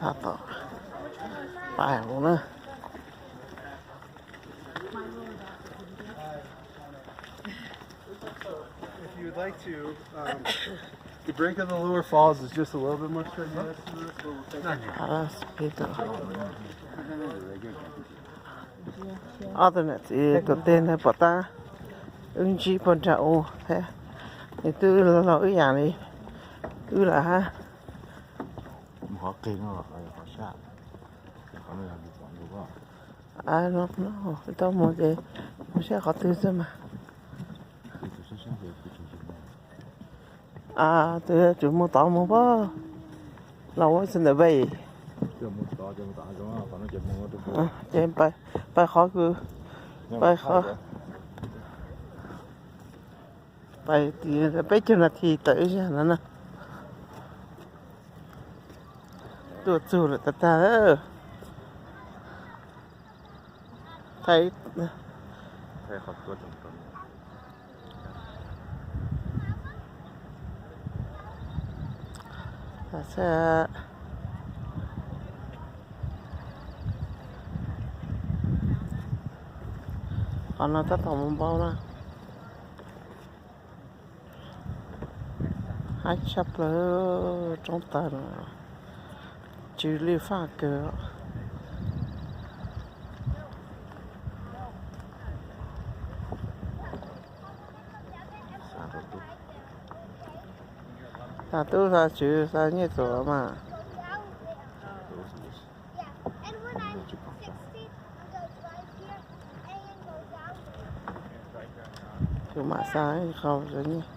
Tab tom pais mus na. If you would like to, um, the break of the lower falls is just a little bit more strenuous than this, but we'll take it. Ob tug niam txiv tus tij ntawd pom tab, wb ntsib pog nrag u thiab, nws twb los ib yam li wb lawm hab. Qhov qig no los qhov sab, qhov no yog lub pom ntug. Tau mus ces mus saib qhov twg xwb mas. Tus yuav tsum mus tod mus pab los ua xwb ntawm peb. Ces pais qhov kws, pais qhov, pais peb caug nas this tawm ib zag no na. Tuaj txug lawm tag tag. Qhov no tab tom mus npau na. Haib tshaj plaws, roob tawg no, tsw lij faj kawg. Xa tub xa tswv xa nyiaj txuas mas. Kuv mam xa qhov nyiaj.